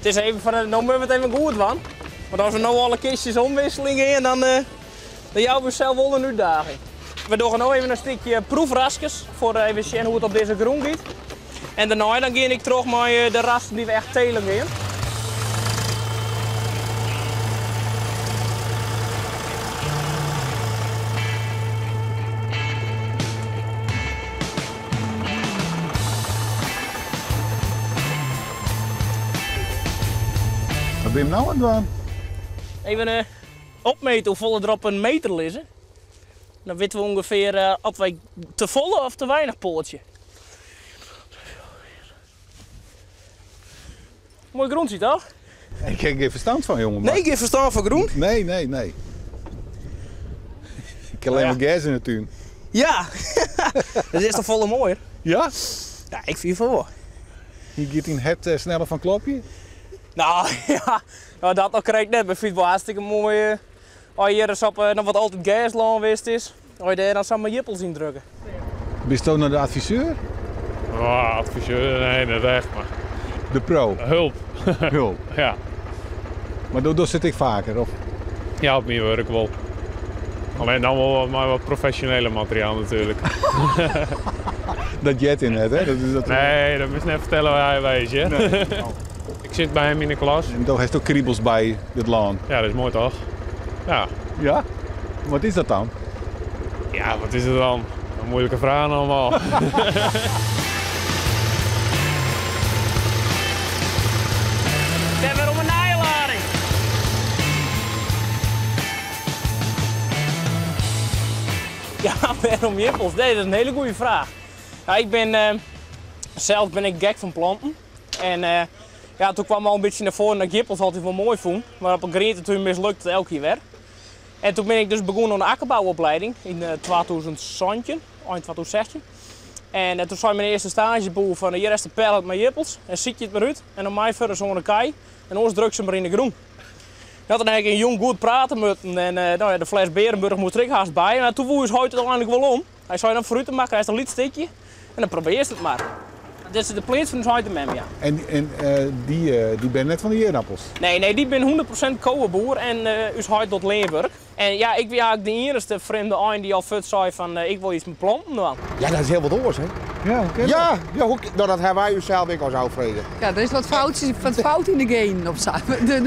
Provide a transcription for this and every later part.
It is even foar, no moatte we it even goed dwaan. Want as we no alle kistjes omwisseling gean, dan, uh, dan jouwe we ússels wol in útdaging. We dogge no even in stikje proefraskes foar even sjen hoe't it op dizze grûn giet. En dêrnei dan gean ik troch mei de rassen dy't we echt telen gean. Wat bin je no oan it dwaan? Even uh, opmete hoefolle der op in meter lizze. Dan witte we ûngefear uh, oft wy te folle of te weinich poatsje. Moai grûntsje toch? Ik ha gjin ferstân fan, jongen. Nee, gjin ferstân fan grûn? Nee, nee, nee. Ik ha allinne mar gers yn de tún. Ja, dat is toch folle moaier? Ja? Ja, ik fyn fan wol. Hier giet dyn hert sneller fan klopjen? Nou ja, nou, dat noch krekt net, mar ik fyn it wol hartstikke moai as je hjir ris op noch wat altyd gerslân west is, as je dêr dan samar jippels yn drukke. Bisto no de adviseur? Oh, adviseur, nee, net echt, mar. De pro? Hulp. Hulp. Ja. Mar do dochst dit ek faker, of? Ja, op myn wurk wol. Allinne dan wol mei wat profesjoneler materiaal natuerlik. Dat heart hy net, hè? Dat is dat... Nee, dat moatst net fertelle wêr't hy wêze, hear. Nee. Ik sit by him yn de klas. En do hast ek kribels by dit lân? Ja, dat is moai toch? Ja. Ja? Wat is dat dan? Ja, wat is it dan? In moeilike fraach allemaal. Dêr wer om in nije lading. Ja, wêrom jippels? Nee, dat is in hiele goede fraach. Ja, ik bin, uh, sels bin ik gek fan planten. En uh, ja, toen kwam al in bytsje nei foaren dat ik jippels altyd wol moai fûn. Mar op 'e grientetún mislukt it elk jier wer. En toen bin ik dus begûn oan de akkerbouopleiding yn 2017, ein 2016. En toen sei myn earste staazjeboer fan hjir is de pallet mei jippels en sykje it mar út en dan mei foar oan de kij en oars druk se mar yn de grûn. Dat dan ha ik in jûn goed prate mutten en nou ja, de fles Beerenburg moast der ek hast by. Mar toen woe ús heit it úteinlik wol om. Hy sei dan foarút mar, krijst in lyts stikje en dan probearst it mar. Dit is de pleats fan ús heit en mem, ja. En, en dy, dy binne net fan de ierdappels? Nee, nee, dy binne 100% koweboer en ús heit docht leanwurk. En ja, ik wie eigentlik de iennichste frjemde ein dy't al fuort sei fan ik wol iets mei planten dwaan. Ja, dat is hiel wat oars, hè? Ja, hoe kin dat? Ja, ja, hoe, nou, dat ha wy ússels ek as ôffrege. Ja, der is wat fout, wat fout yn de genen of sa. Der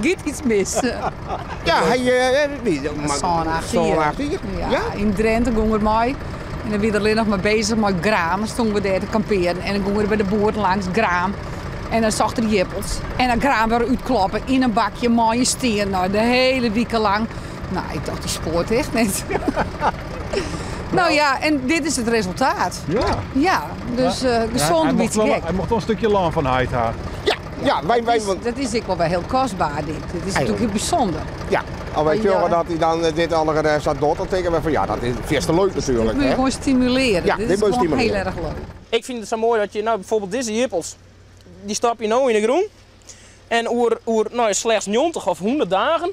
giet iets mis. Ja, hy wie Sân, acht jier. Sân, acht jier. Ja, yn Drinte gong er mei. En dan wie er allinnich mar bezich mei graan. Dan stonden we dêr te kampearen en dan gong er by de boeren langs graan. En dan socht er jippels. En dan graan wer útkloppe yn in bakje mei in stien. Nou, de hiele wike lang. Nou, ik tocht, dy spoart echt net. Nou ja, en dit is it resultaat. Ja. Ja, dus gezond Hy in mocht bytsje wol, gek. hy mocht wol in stikje lân fan heit ha. Ja, ja, wy, wy, Dat is, dat is ek wol wer hiel kostber dit. Dit is natuerlik hiel bysûnder. Ja, as wy Ja. sjogge dat hy dan dit allegear sa docht, dan tinke we fan ja, dat is fierste leuk Dit natuerlik. moet je Hè? gewoan stimulearje. Ja, dit dit is moet je gewoan hiel stimuleren. erch leuk. Ik fyn it sa moai dat je nou bijvoorbeeld dizze jippels, dy stopje no yn de grûn. En oer, oer nou, slechts 90 of 100 dagen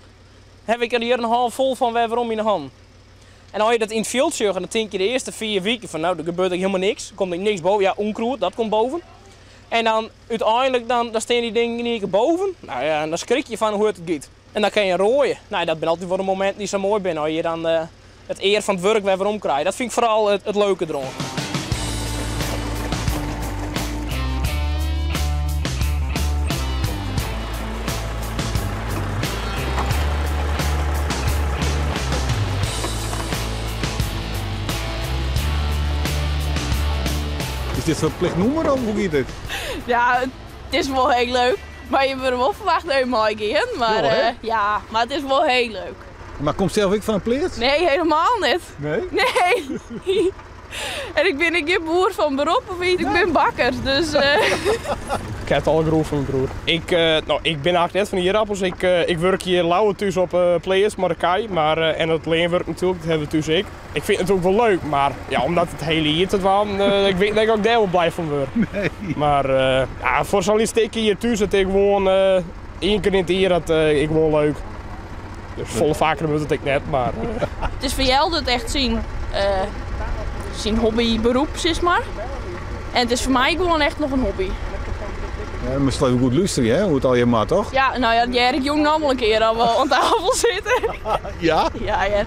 ha ik der hjir in hân fol fan wer werom yn de hannen. En as je dat yn it fjild sjogge, dan tink je de earste 4 wiken fan nou, der gebeurt ek hielendal niks. Der komt ek niks boven. Ja, ûnkrûd, dat komt boven. En dan úteinlik dan, dan stean dy dingen yn ien kear boven. Nou ja, en dan skrik je fan hoe hurd it giet. En dan kin je roaie. Nou, dat binne altyd wol de mominten dy't sa moai binne, as je dan it ear fan it wurk wer werom krije. Dat fyn ik foaral it leuke deroan. Is dit ferplicht nûmer of hoe giet dit? Ja, it is wol hiel leuk. Mar je wurde wol ferwachte dat je meigean. Mar, Ja, hè? ja, mar it is wol hiel leuk. Mar komst sels ek fan in pleats? Nee, helemaal net. Nee? Nee. En ik bin ek gjin boer fan berop of iets. Ik bin bakker, dus... Ik ha it al groen fan myn broer. Ik, no, ik bin eigentlik net fan de ierdappels. Ik, ik wurkje hjir leaver thús op 'e pleats mei de kij. Mar, en it leanwurk natuerlik, dat ha we thús ek. Ik fyn it natuerlik wol leuk, mar ja, om dat it hiele jier te dwaan, ik wit net oft ik dêr wol blij fan wurd. Nee. Mar ja, foar sa'n lyts stikje hjir thús, dat ik gewoan ien kear yn it jier, dat ik gewoan leuk. Dus folle faker wurdt it ek net, mar. It is foar Jelde it echt syn, syn hobbyberoep, sis mar. En it is foar my gewoan echt noch in hobby. Ja, dan moatst even goed lústerje, hè, hoe't it allegear moat, toch? Ja, no ja, dat hear ik jûn noch wol in kear as we oan tafel sitte. Ja? Ja, hear.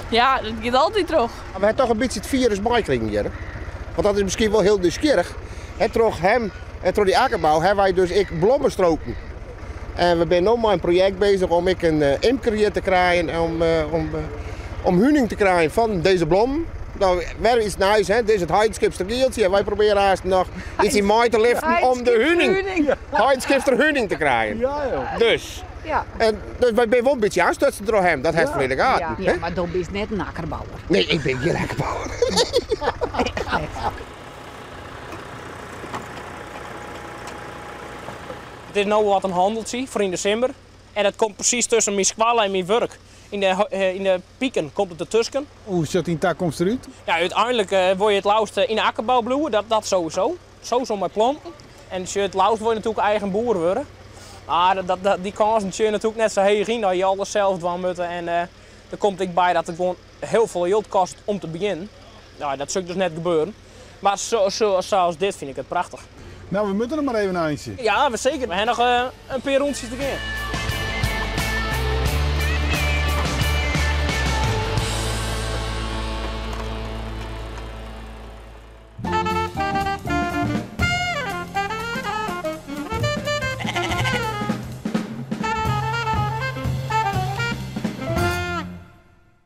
Ja, dat giet altyd troch. We ha toch in bytsje it firus meikrigen hjir. Want dat is miskien wol hiel nijsgjirrich. Hè, troch him en troch dy akkerbou ha wy dus ek blommestroken. En we binne no mei in projekt bezich om ek in imker hjir te krijen om, om, om huning te krijen fan dizze blommen. Nou, wer iets nijs, hè? Dit is it Heidenskipster gieltsje en wy probearje aanst noch iets yn mei te liften om de huning, Heidenskipster huning te krijen. Ja, joh. Dus. Ja. En, dus wy binne wol in bytsje oanstutsen troch him, dat hast wol yn de gaten. Ja, mar do bist net in akkerbouwer. Nee, ik bin gjin akkerbouwer. Echt net. It is no wat in hanneltsje foar yn desimber. En dat komt presys tusken myn skoalle en myn wurk. Yn de, yn de piken komt it dertusken. Hoe sjocht dyn takomst derút? Ja, úteinlik wol je it leafst yn de akkerbou bliuwe, dat, dat sowieso. Sowieso mei planten. En sjoch, it leafst wol je natuerlik eigen boer wurde. Mar dat, dat, dy kânsen sjogge je natuerlik net sa heech yn dat je alles sels dwaan moatte. En der komt ek by dat it gewoan hiel folle jild kostet om te begjinnen. No, dat sil dus net gebeuren. Mar sa, sa, sa as dit fyn ik it prachtich. No, we moatte noch mar even in eintsje. Ja, seker. We ha noch in pear rûntsjes te gean.